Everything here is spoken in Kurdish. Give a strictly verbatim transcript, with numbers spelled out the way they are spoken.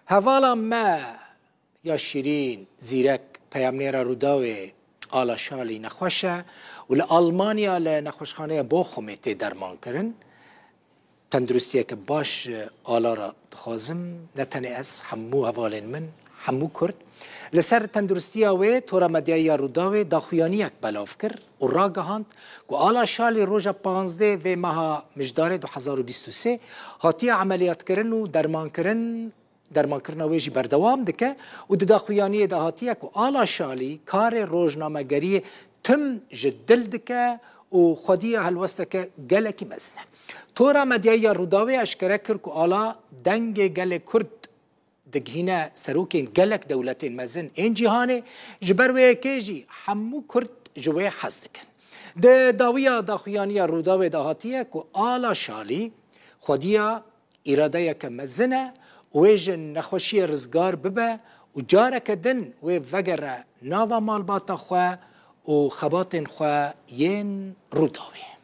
Hevala me ya şîrîn, zîrek, peyamnêra Rûdawê Ala Şalî nexweş e û li Almanya li nexweşxaneya Bochumê tê dermankirin. Tenduristiyeke baş ji Ala re dixwazim, ne tenê ez, hemû hevalên min, hemû Kurd. Li ser tenduristiya wê, Tora Medyayî ya Rûdawê daxuyaniyek belav kir û ragihand ku Ala Şalî roja panzdeh vê meha Mijdarê du hezar û bîst û sê hatiye emeliyatkirin û dermankirin, dermankirina wê jî berdewam dike û di daxuyaniyê de hatiye ku Ala Şalî karê rojnamegeriyê tim ji dil dike û xwediya helwesteke gelekî mezin e. Tora Medyayî ya Rûdawê eşkere kir ku Ala dengê gelê Kurd digihîne serokên gelek dewletên mezin ên cîhanê, ji ber wê yekê jî hemû Kurd ji wê hez dikin. Di dawiya daxuyaniya Rûdawê de hatiye ku Ala Şalî xwediya îradeyeke mezin e û wê ji nexweşiyê rizgar bibe û careke din wê vegere nava malbata xwe û xebatên xwe yên Rûdawê.